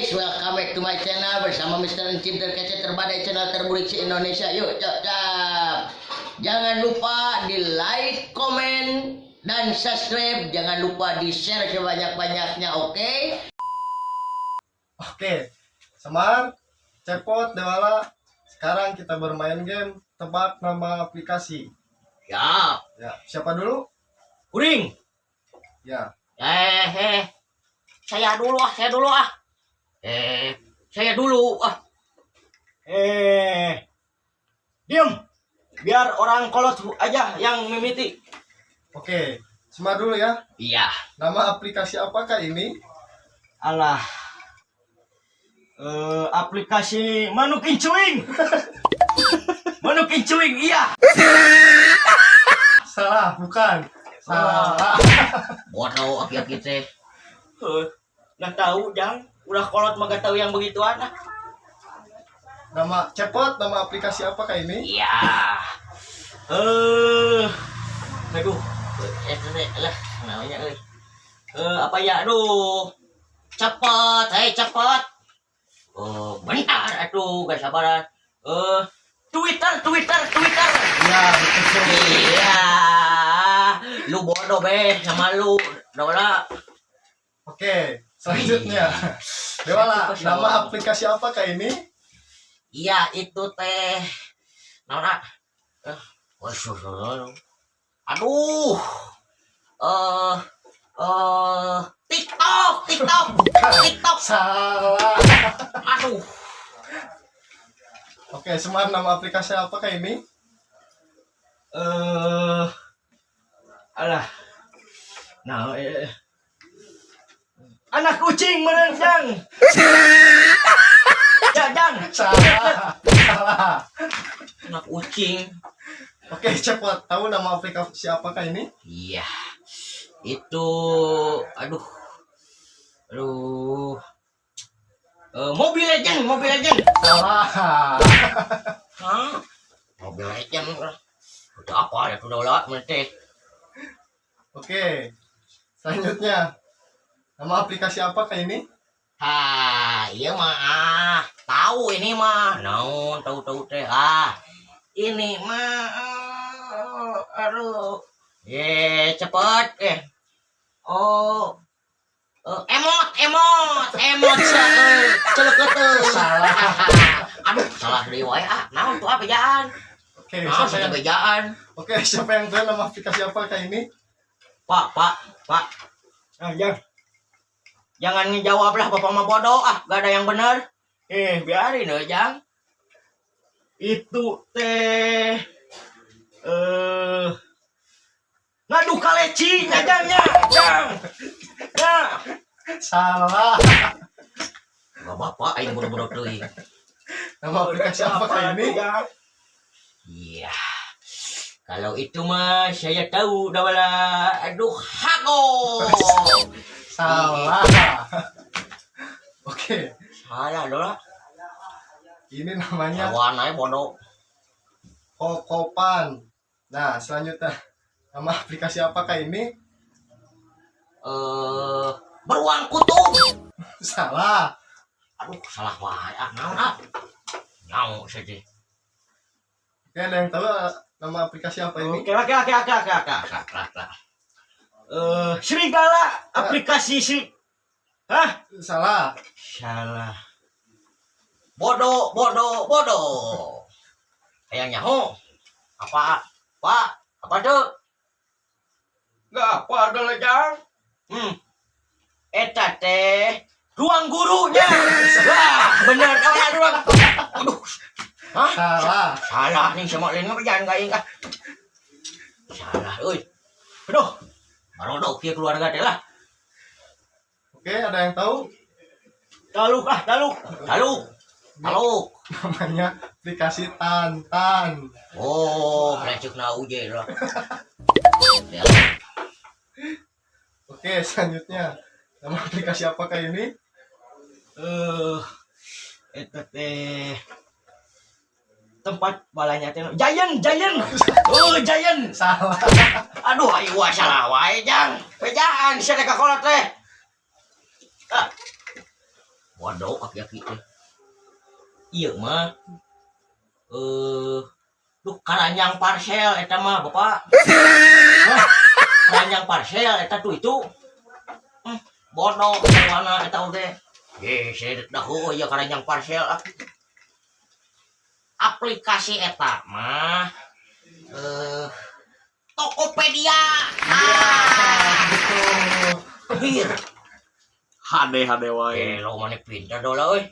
Guys, welcome back to my channel bersama Mr. Encim terkece terbadai, channel terburik se Indonesia. Yuk, cap cap. Jangan lupa di like, komen, dan subscribe. Jangan lupa di share sebanyak-banyaknya, oke? Oke, Semar, Cepot, Dewala. Sekarang kita bermain game tebak nama aplikasi. Siap. Ya, siapa dulu? Kuring. Ya, Eh, eh. Saya dulu ah, saya dulu ah. Eh, saya dulu ah. Eh, diem. Biar orang kolot aja yang mimiti. Oke. Semar dulu ya. Iya. Nama aplikasi apakah ini? Alah. Eh, aplikasi Manuk Incuing. Manuk Incuing, iya. Salah, bukan. Salah. Bodoh aki-aki teh. Eh, nggak tahu, Jang. Udah kolot mah gak tahu yang begituan ah. Nama Cepot, nama aplikasi apakah ini? Iya. Eh, aduh. Eh, eh, lah, namanya euy. Eh, apa ya? Aduh. Cepet, hei cepet. Oh, bentar atuh, gak sabaran. Eh, Twitter, Twitter, Twitter. Ya, betul. Iya. Lu bodoh be sama lu. Udah. Oke, selanjutnya. Dewala, nama aplikasi apakah ini? Iya, itu teh. Naon? Eh, waduh. Aduh. Eh, eh, TikTok, TikTok, TikTok. Salah. Aduh. Oke, Semar, nama aplikasi apakah ini? Eh, alah. Nah, eh. Anak kucing meureun, Jang. Ya, Jang. Salah. Salah. Anak kucing. Oke, Cepot, tahu nama aplikasi apakah ini? Iya. Itu, aduh. Aduh. Eh, Mobile Legend, Mobile Legend. Salah. Hah? Mobile Legend. Udah apa ya udah lah teh. Oke. Selanjutnya. Nama aplikasi apakah ini? Ha, iya mah ah, tahu ini mah. Naon tahu-tahu teh. Ah, ini mah ah, aduh. Ye, cepet eh. Oh. Eh, emot, emot, emot celeket. Salah. Aduh, salah deui wae ah. Naon tuh ah bejaan? Oke, Naon siapa saja yang bejaan? Oke, siapa yang tahu nama aplikasi apakah ini? Pak, Pak, Pak. Nah, Jang. Jangan ngejawab lah, Bapak mah bodoh ah, gak ada yang benar. Eh, Biarin aja, Jang. Itu teh eh ngadu kaleci nya, Jang, nya, Jang. Ya. Salah. Gak bapak aing bodoh-bodoh teuing. Nama aplikasi apakah ini? Jang? Iya. Kalau itu mah saya tahu dah wala. Aduh, hago. Salah. Oke, Salah doh lah. Ini namanya Lawan aja bodoh. Kokopan. Nah, selanjutnya nama aplikasi apakah ini? Eh, beruang kutub. Salah. Aduh, salah wae ah, naon ah. Nyaho saja. Oke, ada yang tahu nama aplikasi apa ini? Oke. Lah, lah. Eh, serigala, aplikasi si. Hah? Salah. Salah. Bodoh, bodoh, bodoh. Hayang nyaho. Apa? Pak, apa tuh? Enggak apa ada lah, Jang. Eta teh ruang gurunya. Wah, bener oh, ruang. Aduh. Hah? Salah. Salah nih sama lain ngapa jangan kayak ah. Salah, euy. Aduh. Baru kieu keluarga teh lah. Oke, ada yang tahu? Taluk ah, taluk. Taluk. Taluk. Namanya aplikasi Tantan. Oh, recuk na uje lah. Ya. Oke, selanjutnya. Nama aplikasi apakah ini? Eh, eta teh tempat balanya teh Giant, Giant. Oh, Giant. Salah. Aduh, ayo wah salah wae, Jang. Bejaan sia teh ka kolot teh. Ah. Waduh, aki-aki teh. Ieu mah duh, karanjang parcel eta mah, Bapak. Hah, keranjang parcel eta tuh itu. Bodoh mana eta oge. Ye, saya dah heueuh ya keranjang parcel ah. Aplikasi eta mah Tokopedia. Ah, Betul. bir. HD HD wae. Eh, lo mana pintar dola euy.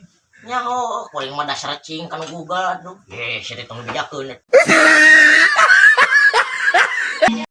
Nyaho, paling mah dasar cing kan Google aduh. Ye, saya tong dibejakeun.